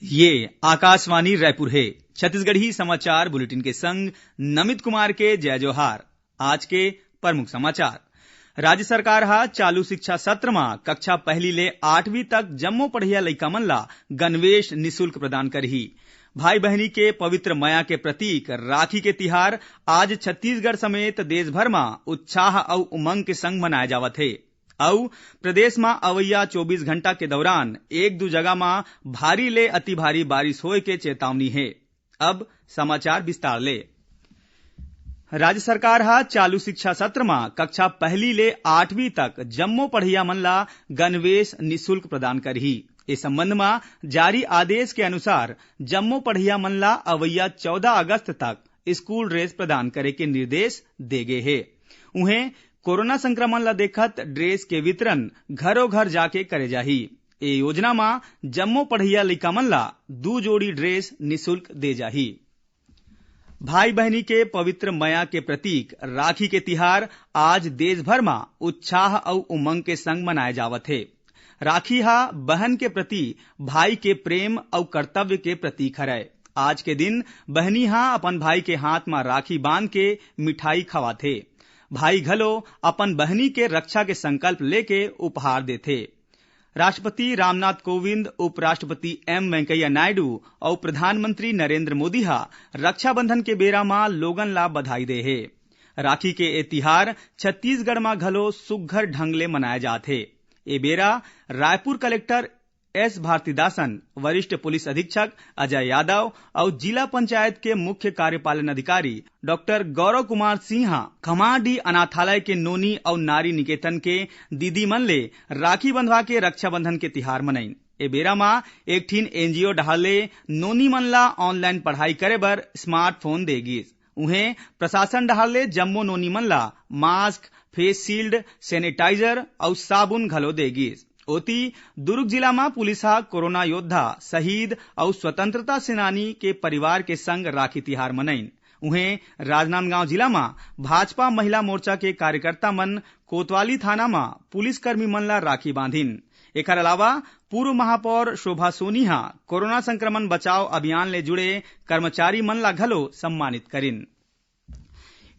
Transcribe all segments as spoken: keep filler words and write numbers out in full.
ये आकाशवाणी रायपुर हे। छत्तीसगढ़ी समाचार बुलेटिन के संग नमित कुमार के जय जोहार। आज के प्रमुख समाचार। राज्य सरकार ह चालू शिक्षा सत्र म कक्षा पहली ले आठवीं तक जम्मो पढ़इया लइका मन ला गणवेश निशुल्क प्रदान करही। भाई बहिनी के पवित्र मया के प्रतीक राखी के तिहार आज छत्तीसगढ़ समेत देश भर म उत्साह अउ उमंग के संग मनाए जावत हे। अउ प्रदेश म अवइया चौबीस घंटा के दौरान एक दू जगह म भारी ले अति भारी बारिश होए के चेतावनी हे। अब समाचार विस्तार ले। राज्य सरकार ह चालू शिक्षा सत्र म कक्षा पहली ले आठवीं तक जम्मो पढ़इया मन ला गणवेश निशुल्क प्रदान करही। ए संबंध म जारी आदेश के अनुसार जम्मो पढ़इया मन ला अवइया चौदह अगस्त तक स्कूल ड्रेस प्रदान करे के निर्देश दे गे हे। उहें, कोरोना संक्रमण ला देखत ड्रेस के वितरण घरो घर जाके करे जाही। ए योजना म जम्मो पढ़इया लइका मन ला दू जोड़ी ड्रेस निशुल्क दे जाही। भाई बहिनी के पवित्र मया के प्रतीक राखी के तिहार आज देश भर म उत्साह अउ उमंग के संग मनाए जावत हे। राखी ह बहन के प्रति भाई के प्रेम अउ कर्तव्य के प्रतीक हरय। आज के दिन बहिनी ह अपन भाई के हाथ म राखी बांध के मिठाई खवाथे। भाई घलो अपन बहिनी के रक्षा के संकल्प लेके उपहार देथे। राष्ट्रपति रामनाथ कोविंद, उपराष्ट्रपति एम वेंकैया नायडू अउ प्रधानमंत्री नरेंद्र मोदी ह रक्षाबंधन के बेरा म लोगन ला बधाई दे हे। राखी के ए तिहार छत्तीसगढ़ म घलो सुग्घर ढंग ले मनाए जात हे। ए बेरा रायपुर कलेक्टर एस भारतीदासन, वरिष्ठ पुलिस अधीक्षक अजय यादव अउ जिला पंचायत के मुख्य कार्यपालन अधिकारी डॉक्टर गौरव कुमार सिंह ह खम्हारडीह अनाथालय के नोनी अउ नारी निकेतन के दीदी मन ले राखी बंधवा के रक्षाबंधन के तिहार मनइन। ए बेरा म एक ठिन एनजीओ डहार ले नोनी मन ला ऑनलाइन पढ़ाई करे बर स्मार्टफोन दे गिस। उहें, प्रशासन डहार ले जम्मो नोनी मन ला मास्क, फेस शील्ड, सैनिटाइजर अउ साबुन घलो दे गिस। ओती, दुर्ग जिला म पुलिस ह कोरोना योद्धा, शहीद अउ स्वतंत्रता सेनानी के परिवार के संग राखी तिहार मनइन। उहें, राजनांदगांव जिला म भाजपा महिला मोर्चा के कार्यकर्ता मन कोतवाली थाना म पुलिसकर्मी मन ला राखी बांधिन। एखर अलावा पूर्व महापौर शोभा सोनी ह कोरोना संक्रमण बचाव अभियान ले जुड़े कर्मचारी मन ला घलो सम्मानित करिन।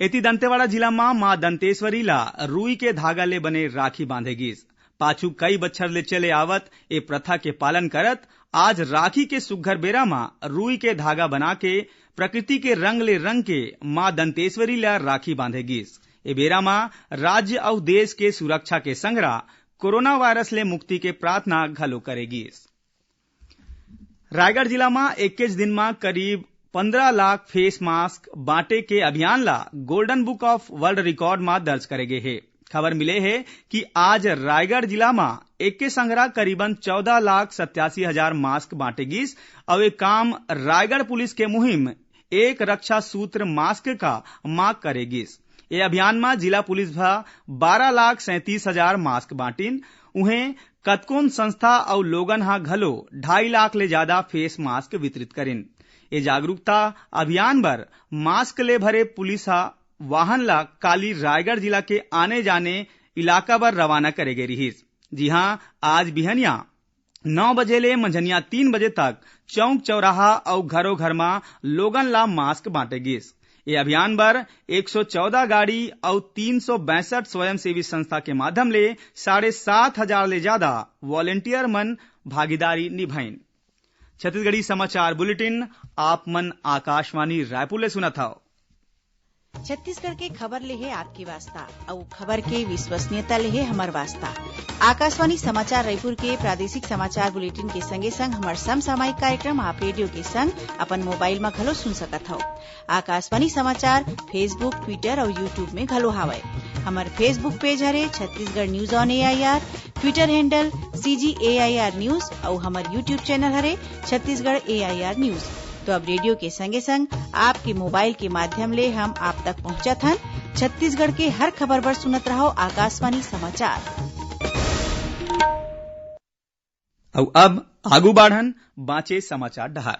एती दंतेवाड़ा जिला म मां दंतेश्वरी ला रुई के धागा ले बने राखी बांधे गिस। पाछू कई बच्छर ले चले आवत ए प्रथा के पालन करत आज राखी के सुग्घर बेरा म रुई के धागा बना के प्रकृति के रंग ले रंग के मां दंतेश्वरी ला राखी बांधे गिस। ए बेरा म राज्य अउ देश के सुरक्षा के संघरा कोरोना वायरस ले मुक्ति के प्रार्थना घलो करे गिस। रायगढ़ जिला म एक्केच दिन म करीब पंद्रह लाख फेस मास्क बांटे के अभियान ला golden book of world record म दर्ज करे गे हे। खबर मिले हे कि आज रायगढ़ जिला म एके संघरा करीबन चौदह लाख सत्यासी हजार मास्क बांटे गिस अउ ए काम रायगढ़ पुलिस के मुहिम एक रक्षा सूत्र मास्क का मांग करे गिस। ए अभियान म जिला पुलिस ह बारह लाख सैंतीस हजार मास्क बांटिन। उहें, कतकोन संस्था अउ लोगन ह घलो ढाई लाख ले जादा फेस मास्क वितरित करिन। ए जागरूकता अभियान बर मास्क ले भरे पुलिस ह वाहन ला काली रायगढ़ जिला के आने जाने इलाका बर रवाना करे गे रिहिस, जिहां आज बिहनिया नौ बजे ले मंझनिया तीन बजे तक चौक चौराहा अउ घरो घर म लोगन ला मास्क बांटे गिस। ए अभियान बर एक सौ चौदह गाड़ी अउ तीन सौ बैसठ स्वयंसेवी संस्था के माध्यम ले साढ़े सात हजार ले जादा वॉलंटियर मन भागीदारी निभाइन। छत्तीसगढ़ी समाचार बुलेटिन आप मन आकाशवाणी रायपुर ले सुनत हव। छत्तीसगढ़ के खबर ले हे आपके वास्ता, अउ खबर के विश्वसनीयता ले हे हमर वास्ता। आकाशवाणी समाचार रायपुर के प्रादेशिक समाचार बुलेटिन के संगे संग हमर समसामयिक कार्यक्रम आप रेडियो के संग अपन मोबाइल म घलो सुन सकत हव। आकाशवाणी समाचार Facebook, Twitter अउ YouTube में घलो हावय। हमर Facebook पेज हरे Chhattisgarh news on AIR, Twitter handle CG AIR news अउ हमर YouTube चैनल हरे छत्तीसगढ़ एआईआर न्यूज। तो अब रेडियो के संगे संग आपके मोबाइल के माध्यम ले हम आप तक पहुंचत हन। छत्तीसगढ़ के हर खबर बर सुनत रहव आकाशवाणी समाचार। अउ अब आगू बाढ़न बांचे समाचार डहार।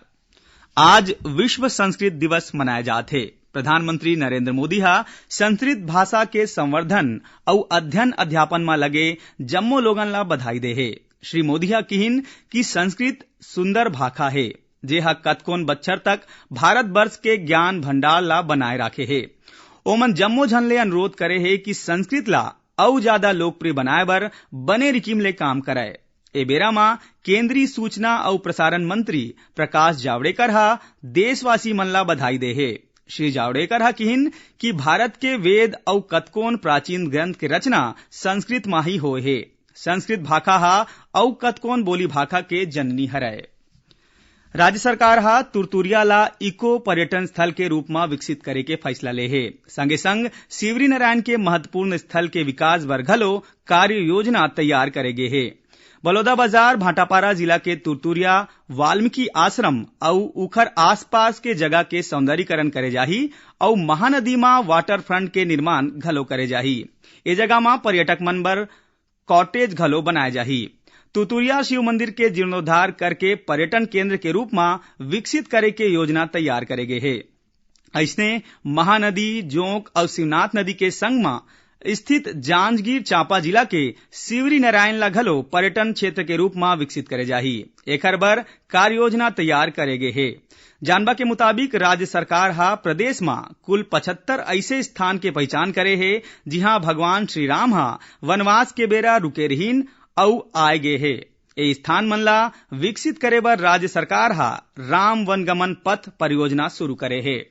आज विश्व संस्कृत दिवस मनाए जात हे। प्रधानमंत्री नरेंद्र मोदी ह संस्कृत भाषा के संवर्धन अउ अध्ययन अध्यापन म लगे जम्मो लोगन ला बधाई दे हे। श्री मोदी ह किहिन कि संस्कृत सुंदर भाखा हे, जे ह कतकोन बच्छर तक भारतवर्ष के ज्ञान भंडार ला बनाए राखे हे। ओमन जम्मो झन ले अनुरोध करे हे कि संस्कृत ला अउ जादा लोकप्रिय बनाए बर बने रिकिम ले काम करय। ए बेरा म केंद्रीय सूचना अउ प्रसारण मंत्री प्रकाश जावड़ेकर ह देशवासी मन ला बधाई दे हे। श्री जावड़ेकर ह किहिन कि भारत के वेद अउ कतकोन प्राचीन ग्रंथ के रचना संस्कृत म ही होए हे। संस्कृत भाखा ह अउ कतकोन बोली भाखा के जननी हरय। राज्य सरकार ह तुरतुरिया ला इको पर्यटन स्थल के रूप म विकसित करे के फैसला ले हे। संगे संग शिवरीनारायण के महत्वपूर्ण स्थल के विकास बर घलो कार्य योजना तैयार करे गे हे। बलौदाबाजार भाटापारा जिला के तुरतुरिया, वाल्मीकि आश्रम अउ उखर आसपास के जगह के सौंदर्यीकरण करे जाही अउ महानदी म वाटर फ्रंट के निर्माण घलो करे जाही। ए जगह म पर्यटक मन बर कॉटेज घलो बनाए जाही। तुतुरिया शिव मंदिर के जीर्णोद्धार करके पर्यटन केंद्र के रूप म विकसित करे के योजना तैयार करे गे हे। अइसने महानदी, जोंक अउ शिवनाथ नदी के संग म स्थित जांजगीर चांपा जिला के शिवरी नारायण ला घलो पर्यटन क्षेत्र के रूप म विकसित करे जाही। एखर बर कार्य योजना तैयार करे गे हे। जानबा के मुताबिक, राज्य सरकार ह प्रदेश म कुल पचहत्तर अइसे स्थान के पहिचान करे हे, जिहां भगवान श्री राम ह वनवास के बेरा रुके रिहिन अउ आए गे हे। ए स्थान मन ला विकसित करे बर राज्य सरकार ह राम वनगमन पथ परियोजना शुरू करे हे।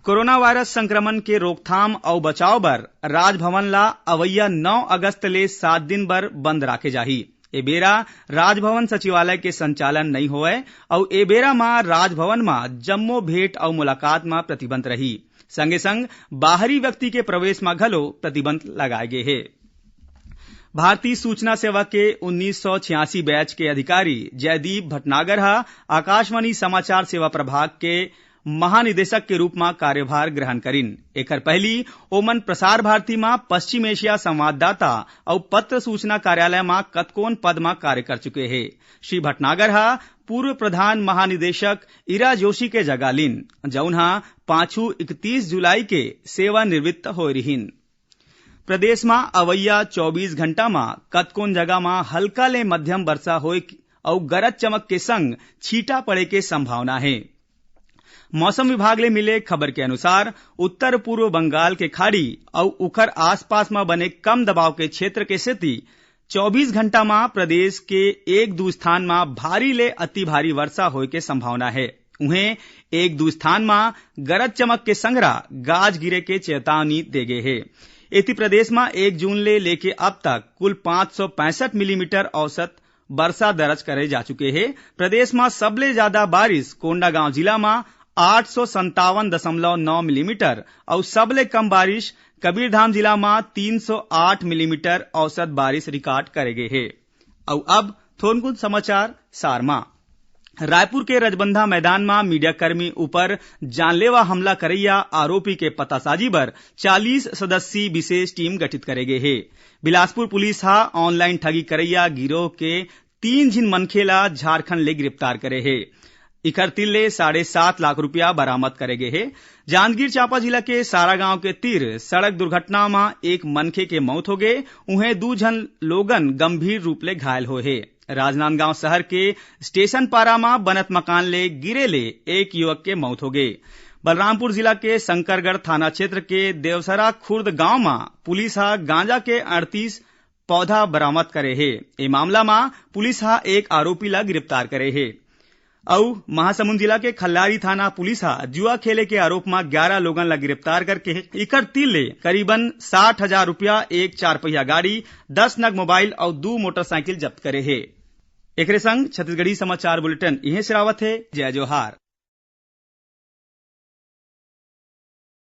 कोरोना वायरस संक्रमण के रोकथाम अउ बचाव बर राजभवन ला अवइया नौ अगस्त ले सात दिन बर बंद राखे जाही। ए बेरा राजभवन सचिवालय के संचालन नइ होवय अउ ए बेरा म राजभवन म जम्मो भेंट अउ मुलाकात म प्रतिबंध रही। संगे संग बाहरी व्यक्ति के प्रवेश म घलो प्रतिबंध लगाए गे हे। भारतीय सूचना सेवा के उन्नीस सौ छियासी बैच के अधिकारी जयदीप भटनागर ह आकाशवाणी समाचार सेवा प्रभाग के महानिदेशक के रूप म कार्यभार ग्रहण करिन। एखर पहिली ओमन प्रसार भारती म पश्चिम एशिया संवाददाता अउ पत्र सूचना कार्यालय म कतकोन पद म कार्य कर चुके हे। श्री भटनागर ह पूर्व प्रधान महानिदेशक ईरा जोशी के जगह लिन, जउन ह पाछू इकतीस जुलाई के सेवानिवृत्त होए रिहिन। प्रदेश म अवइया चौबीस घंटा म कतकोन जगह म हल्का ले मध्यम वर्षा होए अउ गरज चमक के संग छींटा पड़े के संभावना हे। मौसम विभाग ले मिले खबर के अनुसार, उत्तर पूर्व बंगाल के खाड़ी अउ उखर आसपास म बने कम दबाव के क्षेत्र के सेती चौबीस घंटा म प्रदेश के एक दू स्थान म भारी ले अति भारी वर्षा होए के संभावना हे। उहें, एक दू स्थान म गरज चमक के संघरा गाज गिरे के चेतावनी दे गे हे। एती प्रदेश म एक जून ले लेके अब तक कुल पाँच सौ पैंसठ मिलीमीटर औसत वर्षा दर्ज करे जा चुके हे। प्रदेश म सबले जादा बारिश कोंडागांव जिला म आठ सौ संतावन दशमलव नौ मिलीमीटर अउ सबले कम बारिश कबीरधाम जिला म तीन सौ आठ मिलीमीटर औसत बारिश रिकॉर्ड करे गे हे। अउ अब थोरकुन समाचार सार म। रायपुर के रजबंधा मैदान म मीडियाकर्मी ऊपर जानलेवा हमला करइया आरोपी के पतासाजी बर चालीस सदस्यीय विशेष टीम गठित करे गे हे। बिलासपुर पुलिस ह ऑनलाइन ठगी करइया गिरोह के तीन झिन मनखे ला झारखंड ले गिरफ्तार करे हे। इखर तीर ले साढ़े सात लाख रुपया बरामद करे गे हे। जांजगीर चांपा जिला के सारागांव के तीर सड़क दुर्घटना म एक मनखे के मौत होगे, उहें दू झन लोगन गंभीर रूप ले घायल होए हे। राजनांदगांव शहर के स्टेशन पारा म बनत मकान ले गिरे ले एक युवक के मौत होगे। बलरामपुर जिला के शंकरगढ़ थाना क्षेत्र के देवसरा खुर्द गांव म पुलिस ह गांजा के अड़तीस पौधा बरामद करे हे। ए मामला म पुलिस ह एक आरोपी ला गिरफ्तार करे हे। अउ महासमुंद जिला के खल्लारी थाना पुलिस ह जुआ खेले के आरोप म ग्यारह लोगन ला गिरफ्तार करके इकर तीर ले करीबन साठ हजार रुपया, एक चारपहिया गाड़ी, दस नग मोबाइल अउ दू मोटरसाइकिल जब्त करे हे। एकरे संग छत्तीसगढ़ी समाचार बुलेटिन इहें सिरावत हे। जय जोहार।